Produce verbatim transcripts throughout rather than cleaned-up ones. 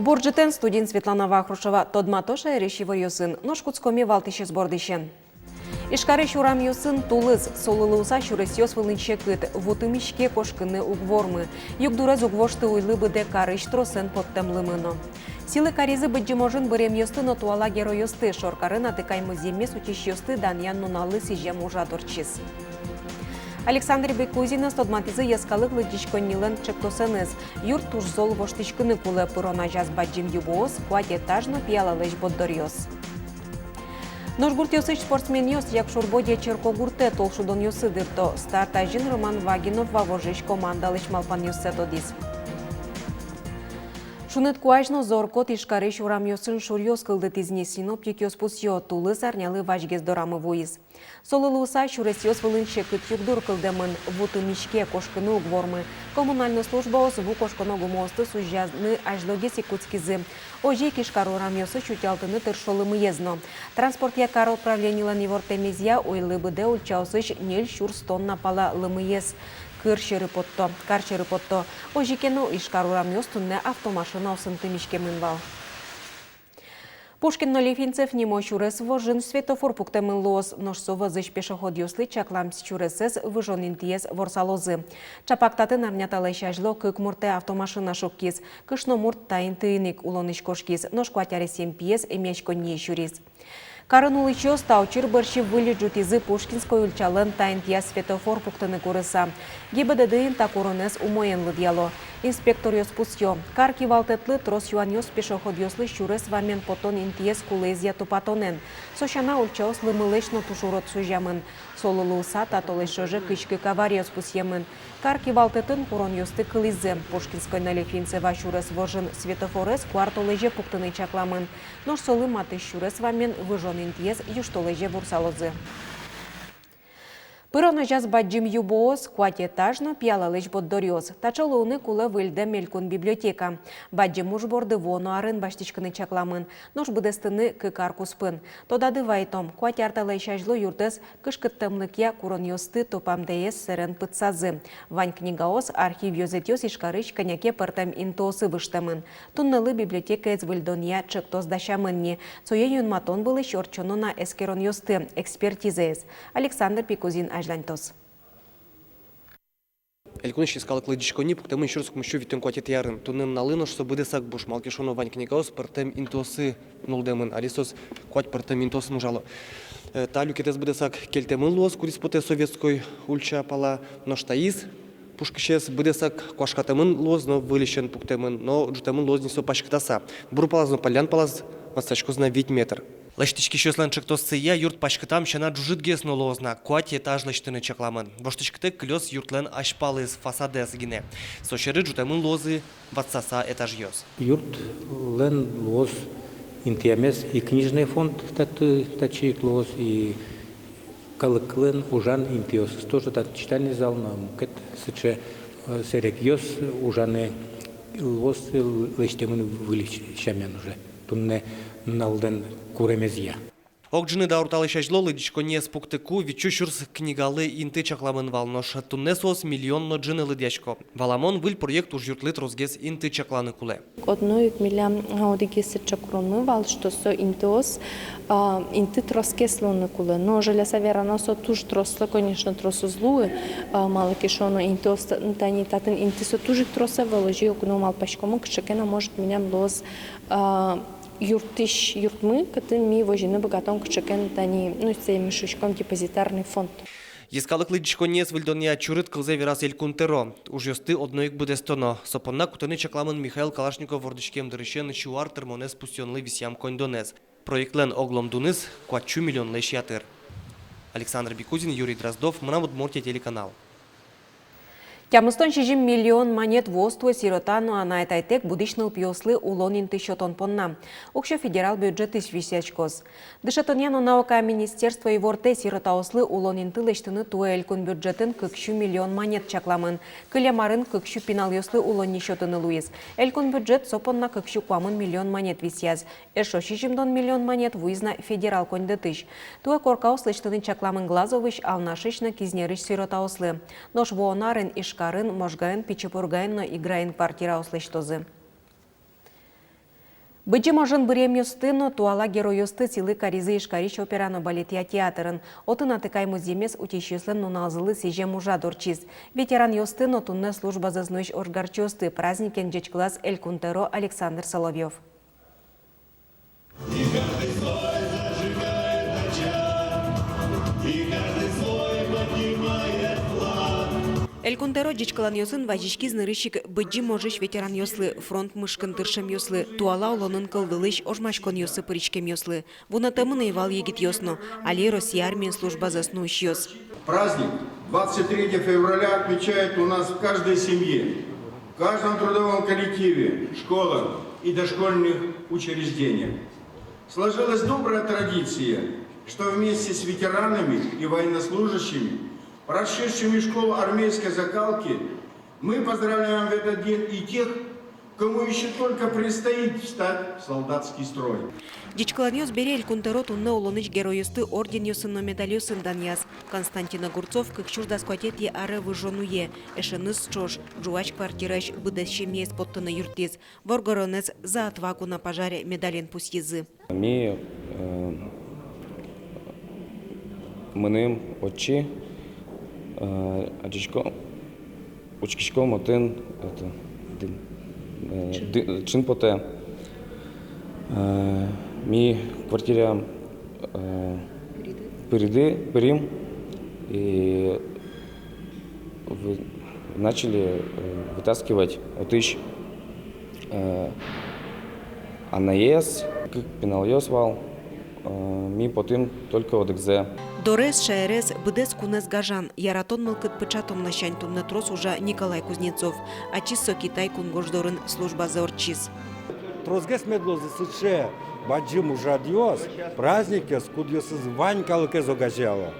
Бур ӝытэн! Студиын Светлана Вахрушева. Тодмато шаерысь иворъёсын. Нош кутскомы валтӥсез бордысен. Ижкарысь урамъёсын тулыс, солы луыса сюресъёс вылын секыт, ву тымиське, кошкыны уг вормы. Югдурез уг вошты уйлы быдэ карысь тросэн поттэм лымы но. Сӥлы каризы Быдӟым ожын быремъёсты но туала геройёсты. Шоркарын атыкай музъеммес утисьёсты данъян нуналлы сӥзем ужрад ортчиз. Александр Бекузинэз тодматӥзы йӧскалык лыдӟиськоннилэн ӵектосэныз. Юрт туж зол воштӥськыны кулэ. Пырон азяз бадӟым юбоос, куать этаж но пиялалэсь борддоръёс. Нош гуртъёсысь спортсменъёс Якшур-Бӧдья черкогуртэ толшудонъёсы дырто. Старт азьын Роман Вагинов Вавожысь командалэсь малпанъёссэ тодӥз. Шуныт куазь но зор-кот Ижкарысь урамъёсын шуръёс кылдытӥз ни. Синоптикъёс пусъё: тулыс арнялы вазьгес дорамы вуиз. Солы луыса сюресъёс вылын секыт югдур кылдэмын, ву тымиське, кошкыны уг вормы. Коммунальной службаос ву кошконо гумыосты сузяны азьлогес ик кутскизы. Озьы ик Ижкар урамъёсысь утялтыны тыршо лымыез но. Транспортъя кар управленилэн ивортэмезъя, уйлы быдэ ульчаосысь ньыль сюрс тонна пала лымыез кыр сьӧры потто, кар сьӧры потто. Озьы ке но, Ижкар урамъёс туннэ автомашинаосын тымиськемын вал. Пушкин но Лифинцев нимо сюрес вожын светофор пуктэмын луоз, нош со вӧзысь пешеходъёслы чаклам сюресэз, выжон интыез ворсалозы. Чапак татын арня талэсь азьло кык муртэ автомашина шуккиз. Кышномурт та интыын ик улонысь кошкиз, нош куать аресъем пиез эмъяськонние сюриз. Карын улӥсьёс та учыр бӧрсьы выльысь ӝутӥзы Пушкинской ульчалэн та интыяз светофор пуктыны курыса. ГИБДД-ын та куронэз умоен лыдъяло. Инспекторъёс пусъё: кар кивалтэтлы трос юанъёс пешеходъёслы сюрес вамен потон интыез кулэезъя тупатонэн. Со сяна, ульчаос лымылэсь но туж урод сузямын. Солы луыса, та толэзь ӵоже кызь кык авариос пусъемын. Кар кивалтэтын куронъёсты кылӥзы: Пушкинской но Лифинцева сюрес вожын светофорез куартолэзе пуктыны чакламын. Нош солы матысь сюрес вамен выжон интыез южтолэзе ворсалозы. Пырон азяз бадӟым юбоос, куать этаж но пиялалэсь борддоръёс. Таӵе луыны кулэ выльдэм элькун библиотека. Бадӟым уж борды вуоно арын басьтӥськыны чакламын, нош быдэстыны кык ар куспын. Тодады вайтом: куать ар талэсь азьло юртэз кышкыттэмлыкъя куронъёсты тупамтэез сэрен пытсазы. Вань книгаос, архив ёзэтъёс Ижкарысь кӧня ке пӧртэм интыосы выжтэмын. Туннэлы библиотекаез выльдонъя ӵектос дасямын ни. Сое юнматон вылысь ортчоно на эскеронъёсты, экспертизаез. Александр Бекузин азьланьтоз. Элькунысь йӧскалык лыдӟиськонни пуктэмын сюрс укмыссю витьтон куатетӥ арын. Туннэ нуналлы нош со быдэсак буш, малы ке шуоно, вань книгаос пӧртэм интыосы нуллэмын, али соос куать пӧртэм интыосын ужало. Э, та люкетэз быдэсак кельтэмын луоз, кудӥз потэ Советской ульча пала, нош таиз, пушкысез, быдэсак куашкатэмын луоз но выльысен пуктэмын, но ӝутэмын луоз ни со паськытаса. Бур палаз но паллян палаз ватсаськоз на вить метр. Лэсьтӥськисьёслэн ӵектоссыя, юрт паськытам сяна ӝужытгес но луоз на, куать этаж лэсьтыны чакламын. Воштӥськытэк кылёз юртлэн азьпалыз, фасадэз гинэ. Со сьӧры ӝутэмын луозы ватсаса этажъёс. Юртлэн луоз интыямез и книжный фонд таты, татчы ик луоз, и калыклэн ужан интыосыз тоже, татын читальный зал но мукет сыӵе, э, сэрегъёс ужаны луоз, э, лэсьтэмын выльысь сямен уже туннэ нуналлэн куремезъя. Ог ӝыны даур талэсь азьло лыдӟиськонниез пуктыку витьсю сюрс книгалы инты чакламын вал, нош туннэ соос миллион но ӝыны лыдъясько. Валамон, выль проект ужъюртлы тросгес инты чакланы кулэ. Одно ик милям, а, одӥгез сыӵе куронмы вал, что со интыос, а, инты тросгес луыны кулэ. Но жаляса верано, со туж трослы, конечно, трос уз луы, а, малы ке шуоно, интыос та-, тани татын инты со туж ик трос ӧвӧл, озьы ик но малпаськомы, кыӵе ке но, может, милям луоз, а, юртысь юртмы, кытын ми возьыны быгатом кыӵе ке но тани, ну, сое ми шуиськом депозитарный фонд. Йӧскалык лыдӟиськонниез выльдонъя чурыт кылзэ вераз Элькун тӧро. Ужъёсты одно ик быдэстоно. Со понна кутыны чакламын Михаил Калашников вордӥськем дырысен сю ар тырмонэз пусъёнлы висъям коньдонэз. Проектлэн оглом дуныз куатьсю миллионлэсь ятыр. Александр Бекузин, Юрий Дроздов, «Мынам Удмуртие» телеканал. Тямыстон сизьым миллион манет вуоз туэ сирота но анай-атайтэк будӥсь нылпиослы улон инты сётон понна. Уксё федерал бюджетысь висъяськоз. Дышетонъя но наука министерство ивортэ: сиротаослы улон инты лэсьтыны туэ элькун бюджетын кыксю миллион манет чакламын. Кылем арын кыксю пиналъёслы улонни сётыны луиз. Элькун бюджет со понна кыксю куамын миллион манет висъяз. Эшшо сизьымдон миллион манет вуиз на федерал коньдэтысь. Туэ коркаос лэсьтыны чакламын Глазовысь, Алнашысь но Кизнерысь сиротаослы. Нош вуоно арын Ижкарын, Можгаын, Пичи Пургаын но Играын квартираос лэсьтозы. Быдӟым ожын быръемъёсты но туала геройёсты сӥлы каризы Ижкарысь опера но балетъя театрын. Отын атыкай музъемез утисьёслэн нуналзылы сӥзем ужрад ортчиз. Ветеранъёсты но туннэ службазэс нуись ожгарчиосты праздникен ӟечкылаз Элькун тӧро Александр Соловьёв. Элькун тӧро ӟечкыланъёсын вазиськиз нырысь ик Быдӟым ожысь ветеранъёслы, фронт мышкын тыршемъёслы, туала улонын кылдылӥсь ожмаськонъёсы пыриськемъёслы. Вунэтэмын ӧй вал егитъёс но, али Россия армиын службазэс нуисьёс. Праздник двадцать третьего февраля отмечают у нас в каждой семье, в каждом трудовом коллективе, школах и дошкольных учреждениях. Сложилась добрая традиция, что вместе с ветеранами и военнослужащими, прошедшими школу армейской закалки, мы поздравляем в этот день и тех, кому ещё только предстоит встать в солдатский строй. Ӟечкыланъёс бере Элькун тӧро туннэ улонысь геройёсты орденъёсын но медальёсын данъяз. Константин Огурцов кык сюрс дас куатетӥ аре выжон уе, эшеныз ӵош, ӝуась квартираысь быдэс семьяез поттыны юрттӥз. Воргоронэз «За отвагу на пожаре» медален пусйизы. Ми, э, мыным отчы, э, адӟисько, учкиськом, отын, это, дым, э, чын. Ды-, чын потэ. Э, ми квартираям, э, пыриды, пырим и вы-, начали, э, вытаскивать отысь, э, анаез, кык пиналъёс вал, э, ми потӥм только одӥгзэ. Дорез, шаерез, быдэс кунэз гажан, яратон мылкыд пыӵатон ласянь туннэ трос ужа Николай Кузнецов. Ачиз со Китай кунгож дорын службазэ ортчиз. Тросгес мед луозы сыӵе бадӟым ужрадъёс, праздникъёс, кудъёсыз вань калыкез огазеяло.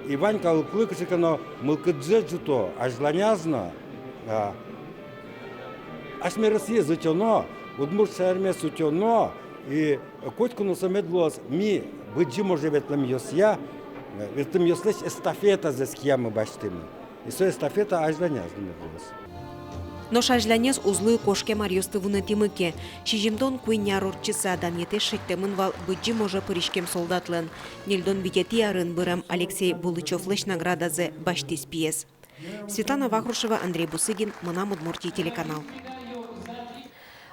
И вань калыклы кыӵе ке но мылкыдзэ ӝуто азьланяз но, а, асьме Россиез утёно, удмурт шаермес утёно, и котьку но со мед луоз ми Быдӟым оже ветлэмъёсъя, э, ветлэмъёслэсь эстафетазэс киямы басьтӥмы. И со эстафета азьланяз но мед луоз. Нош азьланез уз луы кошкем аръёсты вунэтӥмы ке. Сизьымдон куинь ар ортчыса, данъетэз шедьтэмын вал Быдӟым оже пыриськем солдатлэн. Ньыльдон витетӥ арын бырем Алексей Булычёвлэсь наградазэ басьтӥз пиез. Светлана Вахрушева, Андрей Бусыгин, «Мынам Удмуртие» телеканал.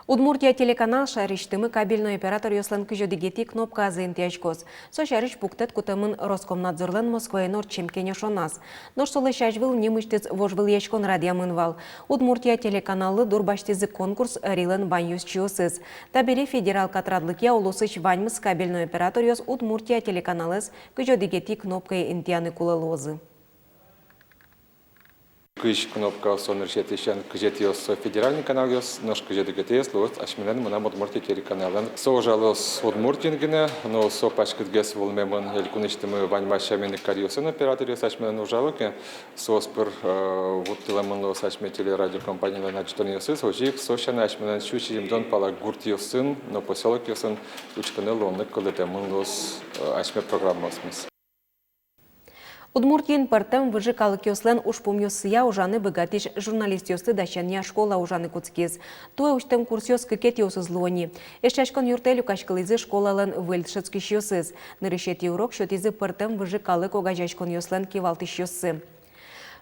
«Удмуртия» телеканал шаерысьтымы кабельной операторъёслэн кызь одӥгетӥ кнопказы интыяськоз. Со сярысь пуктэт кутэмын Роскомнадзорлэн Москваын ортчем кенешоназ. Нош солэсь азьвыл нимысьтыз вожвылъяськон радъямын вал. «Удмуртия» телеканаллы дурбасьтӥзы конкурс ӧрилэн ваньёсчиосыз. Табере федерал катрадлыкъя улосысь ваньмыз кабельной операторъёс «Удмуртия» телеканалэз кызь одӥгетӥ кнопкае интыяны кулэ луозы. Кызь кнопка со нырысетӥысен кызетӥез со федеральный каналъёс, нош кызь одӥгетӥез луоз асьмелэн «Мынам Удмуртие» телеканалэн. Со ужалоз Удмуртиын гинэ, но со паськытгес вӧлмемын элькунысьтымы ваньмаз сямен ик каръёсын. Операторъёс асьмелэн ужало ке, соос пыр, э, вуттылэмын луоз асьме телерадиокомпаниялэн адӟытонъёсыз, озьы ик со сяна асьмелэн сю сизьымдон пала гуртъёсын но посёлокъёсын учкыны луонлык кылдытэмын луоз, э, асьме программаосмес. Удмуртиын пӧртэм выжы калыкъёслэн ужпумъёссыя ужаны быгатӥсь журналистъёсты дасянъя школа ужаны кутскиз. Туэ усьтэм курсъёс кыкетӥосыз луо ни. Эшъяськон юртэ люкаськылӥзы школалэн выль дышетскисьёсыз. Нырысетӥ урок сётӥзы пӧртэм выжы калык огазеяськонъёслэн кивалтӥсьёссы.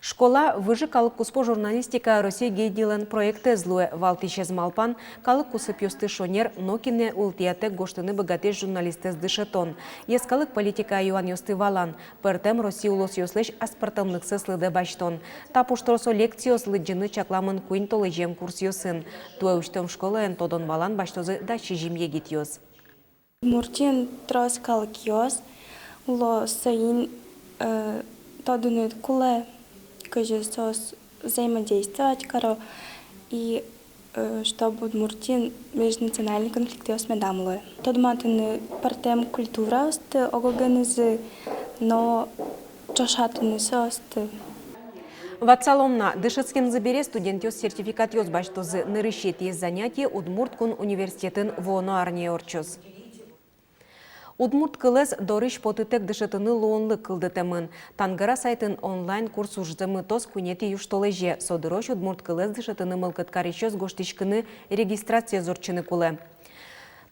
Школа «Выжы калык куспо журналистика» Россия гильдилэн проектэз луэ. Валтӥсез малпан — калык кусыпъёсты шонер, нокинэ ултӥятэк гожтыны быгатӥсь журналистэз дышетон, йӧскалык политикая юанъёсты валан, пӧртэм Россия улосъёслэсь аспӧртэмлыксэс лыдэ басьтон. Та пуштросо лекциос лыдӟыны чакламын куинь толэзьем курсъёсын. Туэ усьтэм школаын тодон-валан басьтозы дас сизьым егитъёс. Удмуртиын трос калыкъёс уло, соин, э, тодыны кулэ, кызьы соос взаимодействовать каро, и, э, чтоб Удмуртиын межнациональный конфликтъёс медам луэ. Тодматыны пӧртэм культураосты ог-огенызы но ӵошатыны соосты. Ватсалом на, дышетскемзы бере студентъёс сертификатъёс басьтозы. Нырысетӥез занятие Удмурт кун университетын вуоно арняе ортчоз. Удмурт кылэз дорысь потытэк дышетыны луонлык кылдытэмын. «Тангыра» сайтын онлайн курс ужзэ мытоз куинетӥ южтолэзе. Со дырозь удмурт кылэз дышетыны мылкыд карисьёс гожтӥськыны регистрациез ортчыны кулэ.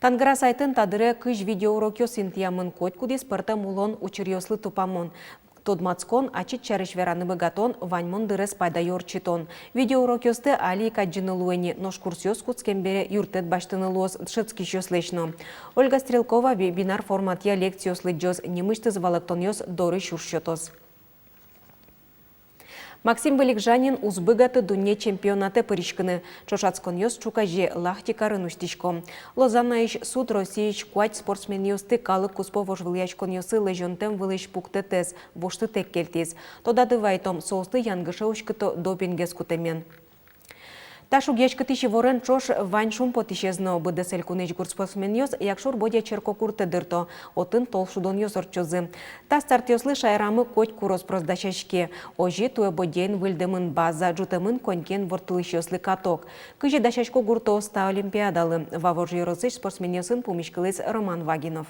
«Ангара» сайтын та дыре кызь видеоурокъёс интыямын, котькудӥз пӧртэм улон учыръёслы тупамон. Тодматскон, ачид сярысь вераны быгатон, ваньмон дырез пайдаё ортчытон. Видеоурокъёсты али ик адӟыны луэ ни, нош курсъёс кутскем бере юрттэт басьтыны луоз дышетскисьёслэсь но. Ольга Стрелкова вебинар форматъя лекциос лыдӟоз, нимысьтыз валэктонъёс доры сюрс сётоз. Максим Вылегжанин уз быгаты дунне чемпионатэ пыриськыны. Ӵошатсконъёс ӵуказе Лахти карын усьтӥсько. Лозаннаысь суд Россиысь куать спортсменъёсты калык куспо вожвылъяськонъёсы лэзёнтэм вылысь пуктэтэз воштытэк кельтӥз. Тодады вайтом, соосты янгыше уськыто допингез кутэмен. Та шугъяськытӥсь иворен ӵош вань шумпотӥсез но. Быдэс элькунысь гурт спортсменъёс Якшур-Бӧдья черкогуртэ дырто, отын толшудонъёс ортчозы. Та стартъёслы шаерамы котьку рос-прос дасяське. Озьы туэ Бӧдьяын выльдэмын база, ӝутэмын конькиен ворттылӥсьёслы каток. Кызьы дасясько гуртоос та олимпиадалы? Вавож ёросысь спортсменъёсын пумиськылӥз Роман Вагинов.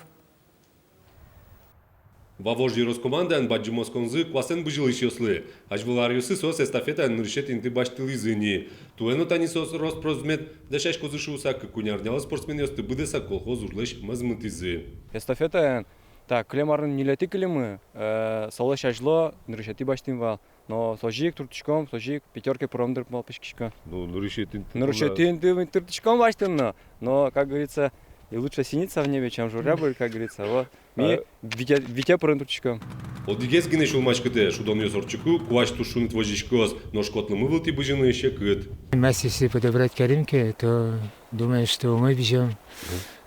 Вавож ёрос командаен бадӟым осконзы куасэн бызьылӥсьёслы. Азьвыл аръёсы соос эстафетаен нырысетӥ инты басьтылӥзы ни. Туэ но тани соос рос-прос мед дасяськозы шуыса, кык-куинь арнялы спортсменъёсты быдэсак колхоз ужлэсь мозмытӥзы. Эстафетаен, так, кылем арын ньылетӥ кылимы, э, солэсь азьло нырысетӥ басьтӥм вал. Но созьы ик туртӥськом, созьы ик пятёркае пыром дыр малпаськисько. Ну, нырысетӥ инты. Нырысетӥ инты туртӥськом басьтыны, но, как говорится, и лучше синица в небе, чем журавль, как говорится. Вот. Ми вите, вите пырыны туртӥськом. Одӥгез гинэ сюлмаськытэ: шудонъёс ортчыку куазь туж шуныт возиськоз, нош котлымы вылтӥ бызьыны секыт. Мась, если подобрать карим ке, то думаю, что умой бызьём.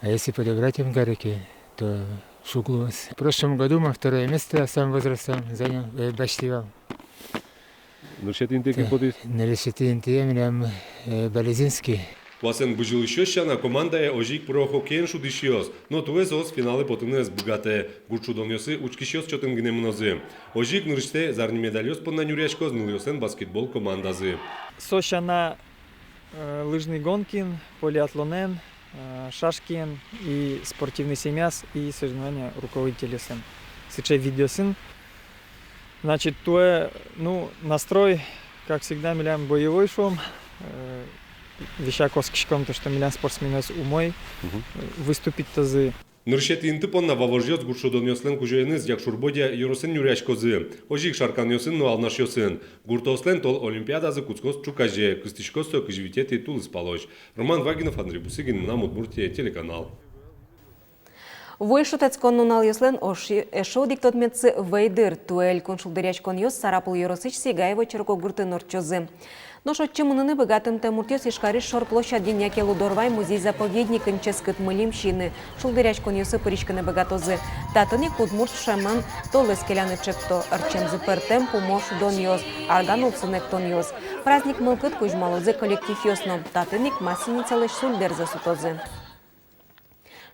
А если подобрать ум каре ке, то шуг луоз. В прошлом году мы второе место асам возрастом занял, э, басьтӥ вал. Нырысетӥ интые кин потӥз? Нырысетӥ интые милям, э, Балезинский. Куасэн бызьылӥсьёс сяна, командае озьы ик пыро хоккеен шудӥсьёс, но туэ соос финалэ потыны ӧз быгатэ. Гурт шудонъёсы учкисьёс чотын гинэ мынозы. Озьы ик нырысьсэ зарни медальёс понна нюръяськоз нылъёслэн баскетбол командазы. Со сяна, э, лыжный гонкин, полиатлонэн, э, шашкиен и спортивный семьяз, и соревнования руководительёсын. Сыӵе видеосын. Значит, туэ, ну, настрой, как всегда, милям боевой, шуом. Э, весяк оскиськом то, что милям спортсменъёс умой, э, выступить тазы. Нырысетӥ инты понна вавожъёс гурт шудонъёслэн кузёеныз Якшур-Бӧдья ёросын нюръяськозы. Озьы ик Шарканъёсын но Алнашъёсын. Гуртоослэн тол олимпиадазы кутскоз ӵуказе, кыстӥськоз со кызь витетӥ тулыспалозь. Роман Вагинов, Андрей Бусыгин, «Мынам Удмуртие» телеканал. Вуись шутэтскон нуналъёслэн оши-, эшшо одӥг тодметсы вӧйдыр. Туэ элькун шулдыръяськонъёс Сарапул ёросысь Сигаево черкогуртын ортчозы. Нош отчы мыныны быгатымтэ муртъёс Ижкарысь Шор площадьын яке Лудорвай музей-заповедникын ческыт мильым сиыны, шулдыръяськонъёсы пыриськыны быгатозы. Татын ик удмурт сяман толэз келяны чекто. Ортчемзы пӧртэм пумо шудонъёс, арган улсын эктонъёс. Праздник мылкыд кузьмалозы коллективъёс но. Татын ик Масленицалэсь сульдэрзэ сутозы.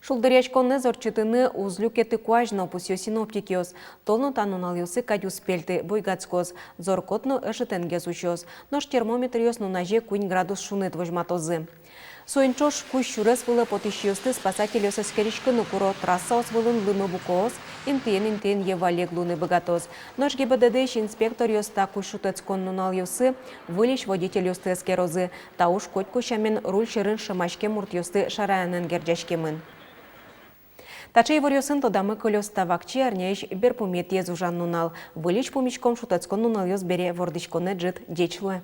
Шулдыръяськонэз ортчытыны уз люкеты куазь но, пусъё синоптикъёс. Тол но та нуналъёсы кадь уз пельты, буйгатскоз, зор-кот но ӧжытэнгес усёз. Нош термометръёс нуназе куинь градус шуныт возьматозы. Соин ӵош кузь сюрес вылэ потӥсьёсты спасательёс эскериськыны куро: трассаос вылын лымы букоос, интыен-интыен йӧвалег луыны быгатоз. Нош ГИБДД-ысь инспекторъёс та кузь шутэтскон нуналъёсы выльысь водительёсты эскерозы. Та уж котьку сямен руль сьӧрын шӧмаськем муртъёсты шараянэн герӟаськемын. Таӵе иворъёсын тодамы кылёз та вакчи арняысь берпуметӥез ужан нунал. Выльысь пумиськом шутэтскон нуналъёс бере вордӥськонэ ӝыт. Ӟеч луэ!